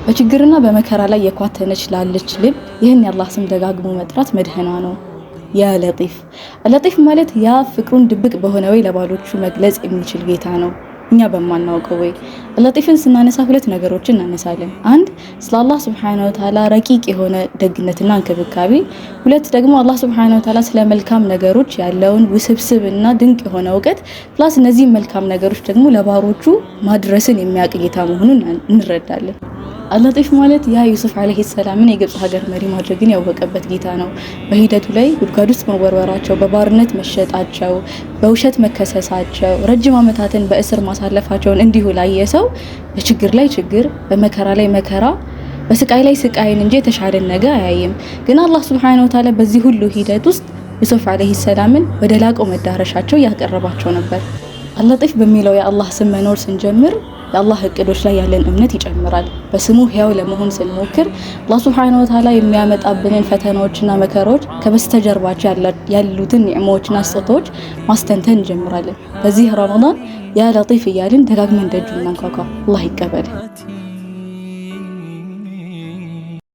በችግርና በመከራ ላይ የኳተነች ላለች ልብ ይህን የአላህ ስም ደጋግሞ መጥራት መድህኗ ነው። ያ ለጢፍ። ለጢፍ ማለት ያ ፍቅሩን ድብቅ በሆነ ወይ ለባሎቹ መግለጽ የሚችል ጌታ ነው፣ እኛ በማናውቀው ወይ። ለጢፍን ስናነሳ ሁለት ነገሮችን እናነሳለን። አንድ፣ ስለ አላህ ስብሐነሁ ወተዓላ ረቂቅ የሆነ ደግነትና እንክብካቤ፣ ሁለት ደግሞ አላህ ስብሐነሁ ወተዓላ ስለ መልካም ነገሮች ያለውን ውስብስብ እና ድንቅ የሆነ እውቀት፣ plus እነዚህ መልካም ነገሮች ደግሞ ለባሮቹ ማድረስን የሚያውቅ ጌታ መሆኑን እንረዳለን። አለጢፍ ማለት ያ ዩሱፍ ዓለይሂ ሰላምን የግብፅ ሀገር መሪ ማድረግን ያወቀበት ጌታ ነው። በሂደቱ ላይ ጉድጓድ ውስጥ መወርወራቸው፣ በባርነት መሸጣቸው፣ በውሸት መከሰሳቸው፣ ረጅም ዓመታትን በእስር ማሳለፋቸውን እንዲሁ ላየ ሰው በችግር ላይ ችግር፣ በመከራ ላይ መከራ፣ በስቃይ ላይ ስቃይን እንጂ የተሻለን ነገር አያይም። ግን አላህ ሱብሓነሁ ወተዓላ በዚህ ሁሉ ሂደት ውስጥ ዩሱፍ ዓለይሂ ሰላምን ወደ ላቀው መዳረሻቸው እያቀረባቸው ነበር። አለጢፍ በሚለው የአላህ ስም መኖር ስንጀምር የአላህ እቅዶች ላይ ያለን እምነት ይጨምራል። በስሙ ሕያው ለመሆን ስንሞክር አላህ ሱብሓነሁ ወተዓላ የሚያመጣብንን ፈተናዎችና መከራዎች ከበስተጀርባቸው ያሉትን ኒዕማዎችና ስጦታዎች ማስተንተን እንጀምራለን። በዚህ ረመዳን ያ ለጢፍ እያልን ደጋግመን ደጁ እናንኳኳ። አላህ ይቀበል።